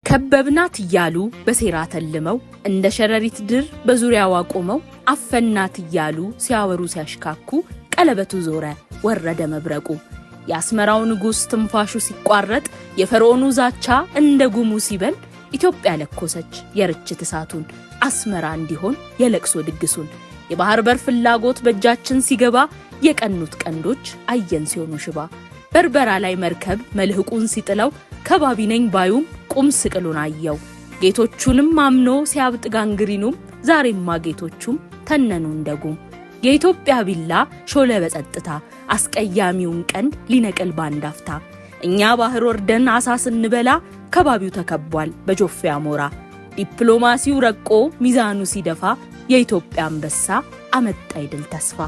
ከበብናት እያሉ በሴራ ተልመው፣ እንደ ሸረሪት ድር በዙሪያዋ ቆመው፣ አፈናት እያሉ ሲያወሩ ሲያሽካኩ፣ ቀለበቱ ዞረ ወረደ መብረቁ። የአስመራው ንጉሥ ትንፋሹ ሲቋረጥ፣ የፈርዖኑ ዛቻ እንደ ጉሙ ሲበን፣ ኢትዮጵያ ለኮሰች የርችት እሳቱን፣ አስመራ እንዲሆን የለቅሶ ድግሱን። የባህር በር ፍላጎት በእጃችን ሲገባ፣ የቀኑት ቀንዶች አየን ሲሆኑ ሽባ። በርበራ ላይ መርከብ መልህቁን ሲጥለው፣ ከባቢ ነኝ ባዩም ቁም ስቅሉን አየው። ጌቶቹንም አምኖ ሲያብጥ ጋንግሪኑም፣ ዛሬማ ጌቶቹም ተነኑ እንደጉም። የኢትዮጵያ ቢላ ሾለ በጸጥታ፣ አስቀያሚውን ቀንድ ሊነቅል ባንዳፍታ። እኛ ባህር ወርደን አሳ ስንበላ፣ ከባቢው ተከቧል በጆፌ አሞራ። ዲፕሎማሲው ረቆ ሚዛኑ ሲደፋ፣ የኢትዮጵያ አንበሳ አመጣ ይድል ተስፋ።